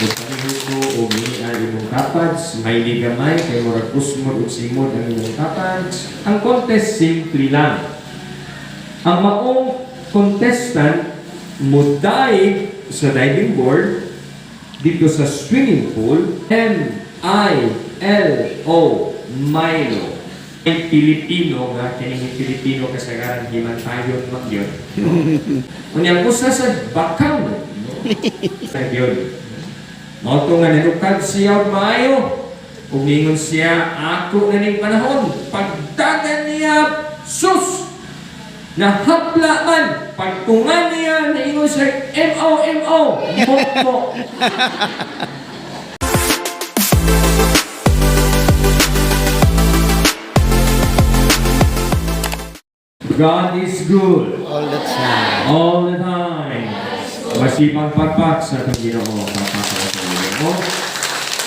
Kung palihog ko og ni imong tapad, smiley gamay kay murag usmod ug simod ang imong tapad. Ang contest, simple lang. Ang maong contestant mo dive sa diving board dito sa swimming pool, Milo, Milo. May Pilipino nga kining Pilipino kasagaran himantayon man gyud. No? Unya usa sa bakang, no? Gyud. Mao to nga nanukad siya og maayo. Ug ningon siya, "Ako na ning panahon." Pagdagan niya, sus! Nahapla man. Pagtungan niya, naingon siya, M-O-M-O, Mo-mo. God is good. All the time. All the time. Masipag pagpak sa atong Ginoo, pagpak sa atong Ginoo.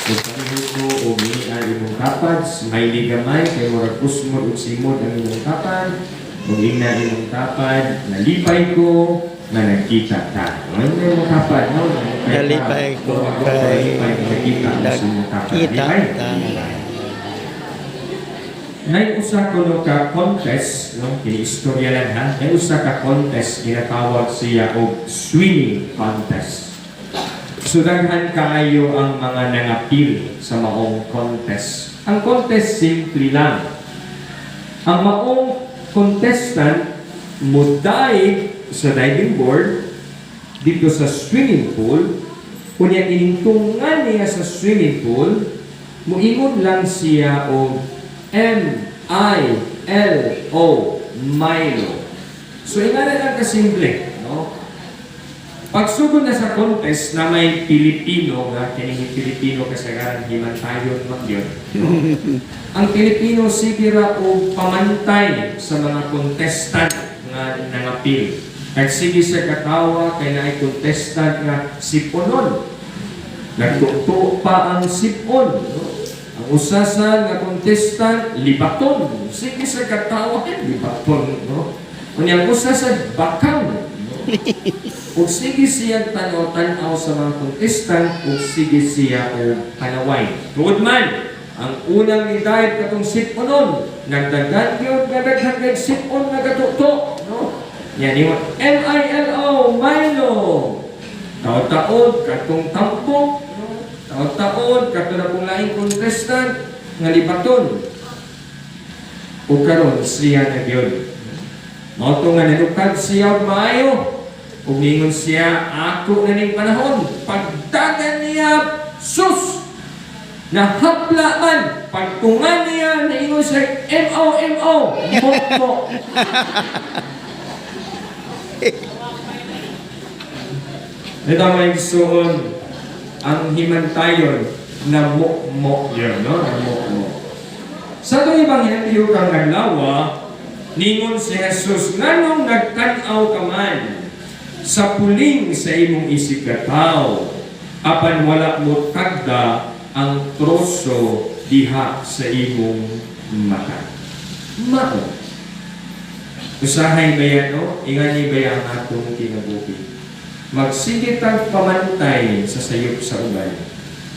Kung palihog ko og ni imong tapad, smiley gamay kay murag usmod ug simod ang imong tapad. Ug ingna imong tapad, nalipay ko nga nagkita ta. No, ingna imong tapad, no? Nalipay ka. Nalipay ko Nalipay kay nga nagkita mo sa imong tapad. nagkita Nalipay. ta. Nay usa kuno ka contest, no? Kini istorya lang ha. Nay usa ka contest, ginatawag siya og swimming contest. So daghan kaayo ang mga nangapil sa maong contest. Ang contest, simple lang. Ang maong contestant mo dive sa diving board dito sa swimming pool, kunya iningtungan niya sa swimming pool, muingon lang siya og Milo, Milo. So ingana lang kasimple, no? Pagsugod na sa contest na may Pilipino nga kining Pilipino kasagaran himantayon man gyud, no? Ang Pilipino sige ra og pamantay sa mga contestant nga nangapil. Nagsige siya katawa kay naay contestant nga siponon. Nagtukto pa ang sipon, no? Ang usasan nga contestant, libaton. Sige sa katawa, libaton, no? Unya ang usa sa bakang, no? Ug sige siya tanaw-tanaw sa mga contestant ug sige siya og panaway. Tuod man, ang unang ni dive katong siponon, nagdagan gyud nga daghan kay sipon nga gatukto, no? Yan ingon, Milo, Milo. Taod-taod katong tampok, no? Taod-taod kato na pong laing contestant nga libaton. Ug karon siya na gyud. Mao to nga nanukad siya og maayo. Ug ningon siya, "Ako na ning panahon." Pagdagan niya, sus! Nahapla man. Pagtungan niya, naingon siya, M-O-M-O, Mo-mo. Ito mga igsuon, ang himantayon na mo-mo yun, no? Na mo-mo. Sa itong ebanghelyo kang naglawa, ningon si Jesus, "Nganong nagtanaw ka man sa puling sa imong isigkatawo, apan wala mo tagda ang troso diha sa imong mata?" Mao. Usahay ba yan, no? Ingani ba ang atong kinabuhi? Magsige tag pamantay sa sayop sa uban,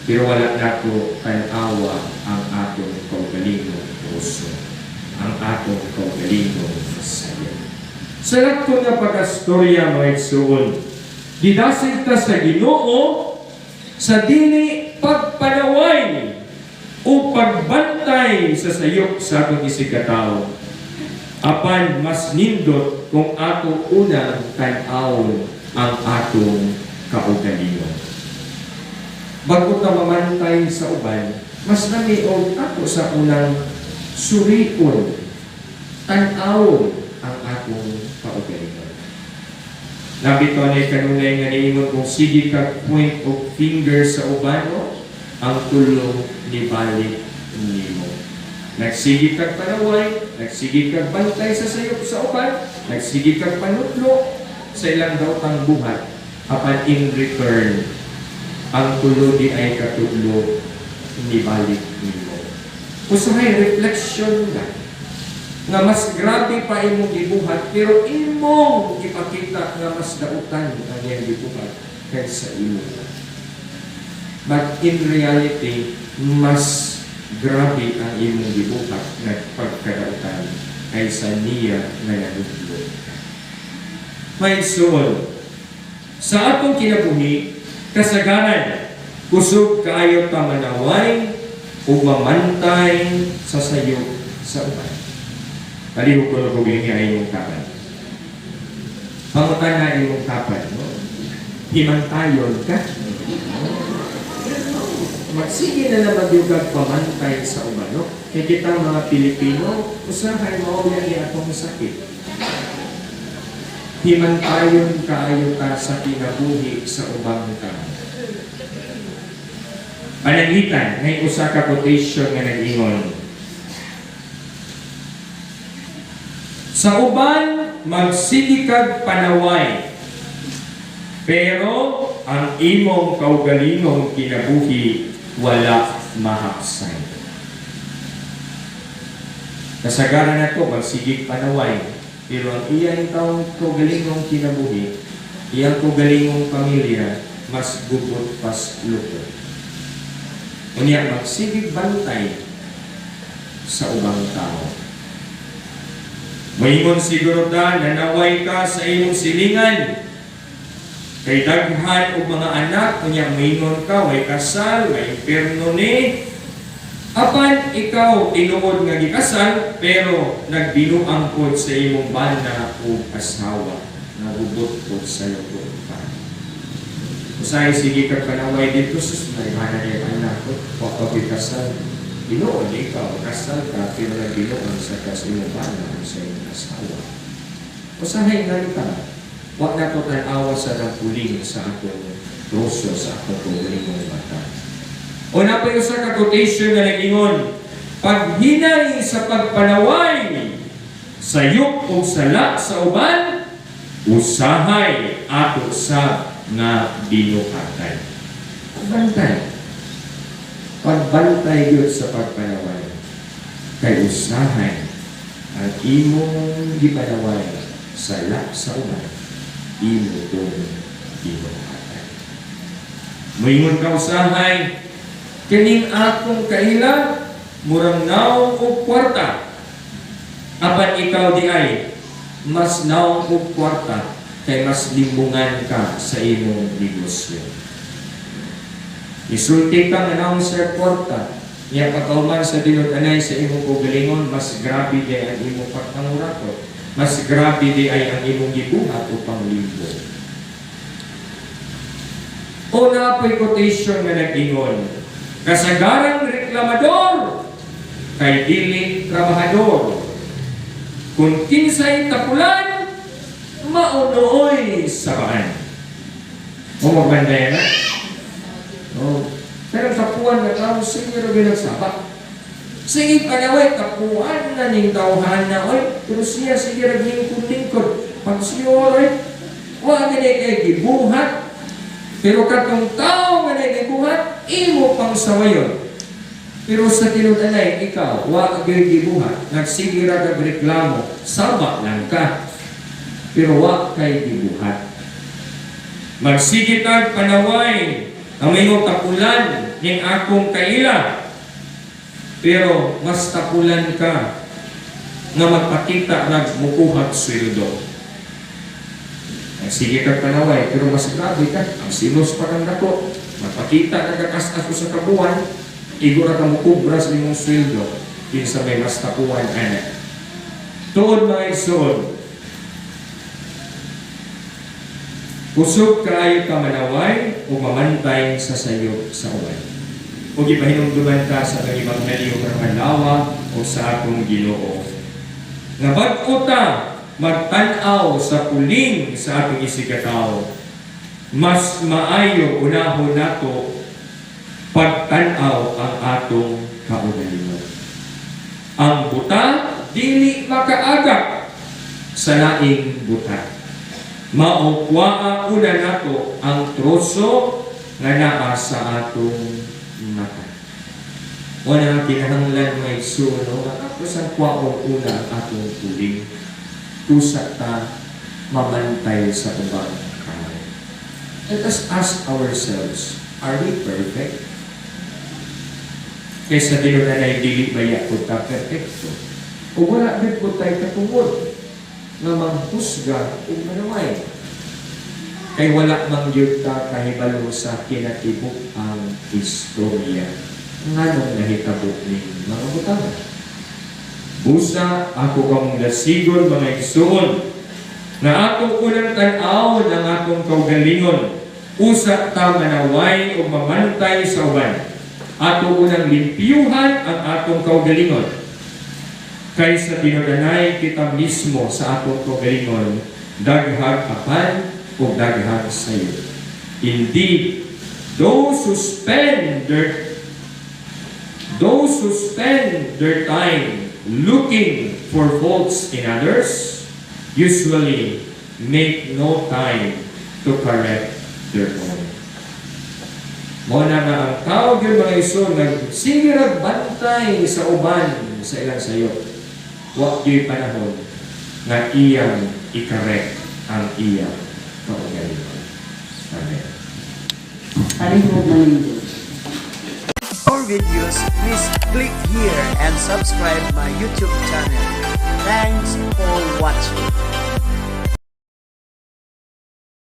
pero wala nato tan-awa ang atong kaugalingong troso, ang atong kaugalingong sayop. Sa lakto nga pagkastorya, mga igsuon, gidasig ta sa Ginoo sa dili pagpanaway o pagbantay sa sayop sa atong isigkatawo. Apan mas nindot kung ato unang tan-awon ang atong kaugalingon. Bago ta mamantay sa uban, mas lami og ato sa unang surion, tan-awon ang atong kaugalingon. Nabito ni kanunay nga niingon kung sige kag point of finger sa uban, no? Ang tulo ni balik nimo. Nagsige kag panaway, nagsige kag bantay sa sayop sa uban, nagsige kag panutlo sa ilang daotang buhat, apan in return, ang tulo di ay katudlo nibalik nimo. Usahay reflection na nga mas grabe pa imong gibuhat pero imong gipakita nga mas dautan ang iyang gibuhat kaysa imo. But in reality, mas grabe ang imong gibuhat nga pagkadautan kaysa niya nga nanudlo. Mga igsoon, sa atong kinabuhi, kasagaran, kusog kaayo ta manaway o mamantay sa sayop sa uban. Palihog ko na kung ay imong tapad. Pangutan na imong tapad, no? Himantayon ka. Magsige na naman yung kag pamantay sa uban, no? Kay kitang mga Pilipino, usahay mao ni atong sakit. Himantayon kaayo ta sa kinabuhi sa ubang tao. Pananglitan, may usa ka quotation nga nag-ingon: "Sa uban, magsige kag panaway. Pero ang imong kaugalingong kinabuhi wala mahapsay." Kasagaran na to, magsigig panaway. Pero ang iyang taong kaugalingong kinabuhi, iyang kaugalingong pamilya, mas gubot pas lupot. Unya, magsigig bantay sa ubang tao. Maingon siguro ta, nanaway ka sa imong silingan. Kay daghan og mga anak, unya maingon ka, way kasal, may impierno ni. Apan ikaw tinuod nga gikasal, pero nagbinuang pod sa imong bana ug asawa, nagubot pod sa lupot pa. Usahay sige kag panaway dito, sus, may bana niya anak ko, wa pa gyud kasal. Tinuod ikaw, kasal ka, pero nagbinuang sa ka sa imong bana ug sa imong asawa. Usahay nga ka, wa na to tan-awa sa nang puling sa atong troso, sa atong kaugalingong mata. O naa pa usa ka quotation nga nag-ingon, "Paghinay sa pagpanaway, sayop o sala sa uban, usahay ato sa nga binuhatan." Pagbantay. Pagbantay yun sa pagpanaway. Kay usahay ang imong gipanaway sala sa uban, imo tong binuhatan. Moingon ka usahay, "Kining akong kaila, murang nawong og kwarta." Apan ikaw di ay, mas nawong og kwarta, kay mas limbungan ka sa imong negosyo. Isulti ka nga nawong sa kwarta, niya pagkauman sa tinud-anay sa imong kaugalingon, mas grabe di ang imong pagpangurakot. Mas grabe di ay ang imong gibuhat upang limbo. O naa po'y quotation nga nag-ingon, "Kasagarang reklamador kay dili trabahador. Kung kinsay tapulan, maunoy sabaan." O magbanda na? O, pero tapuan na tao, sige ro ginagsaba. Sige panaway, tapuan na ning tawhana, oy. Pero siya, sige raglingkod-lingkod. Pag siya, oy, wa gani kay gibuhat. Pero katong tao nga gibuhat, imo pang sawayon. Pero sa tinud-anay, ikaw, wa gyud gibuhat. Nagsige ra kag reklamo, sama lang ka. Pero wa kay gibuhat. Magsige tag panaway, ang iyong tapulan ning akong kaila. Pero mas tapulan ka nga magpakita nagmukuhat sweldo. Sige kag panaway, pero mas grabe ka. Ang sinos pa kang dako. Magpakita nagkakas ko sa kabuan, igo ra ka mukubra sa imong sweldo. Kinsa may mas tapuan ana? Tuod, mga igsoon, kusog kaayo ka manaway o mamantay sa sayop sa uban. O gipahinumduman ta sa atong ebanghelyo karong adlaw o sa atong Ginoo. Nga bag-o ta magtan-aw sa puling sa atong isigkatawo. Mas maayo unahon nato pagtan-aw ang atong kaugalingon. Ang buta dili makaagak sa laing buta. Mao kuhaa una nato ang troso nga naa sa atong mata. Wala nga kinahanglan, mga igsoon, no? Tapos ang kwaon una ang atong puling. Tusa ta mamantay sa ubang tao. Let us ask ourselves, Are we perfect? Kaysa tinud-anay, dili baya pud ta perpekto? O wala gyud pud tay katungod nga manghusga ug manaway? Kay wala man gyud ta kahibalo sa kinatibuk-ang istorya nganong nahitabo ning mga butang. Busa ako kamong lasigon, mga igsuon, nga ato unang tan-awon ang atong kaugalingon usa ta manaway o mamantay sa uban. Ato unang limpyuhan ang atong kaugalingon. Kay sa tinud-anay, kita mismo sa atong kaugalingon daghag apan o daghag sayo. Indeed, those who spend their time looking for faults in others usually make no time to correct their own. Mao na nga ang tao gyud, mga igsoon, nagsige rag bantay sa uban sa ilang sayo. Wa gyud panahon nga iyang i-correct ang iyang kaugalingon. Amen. Palihog manindot. More videos, please click here and subscribe my YouTube channel. Thanks for watching.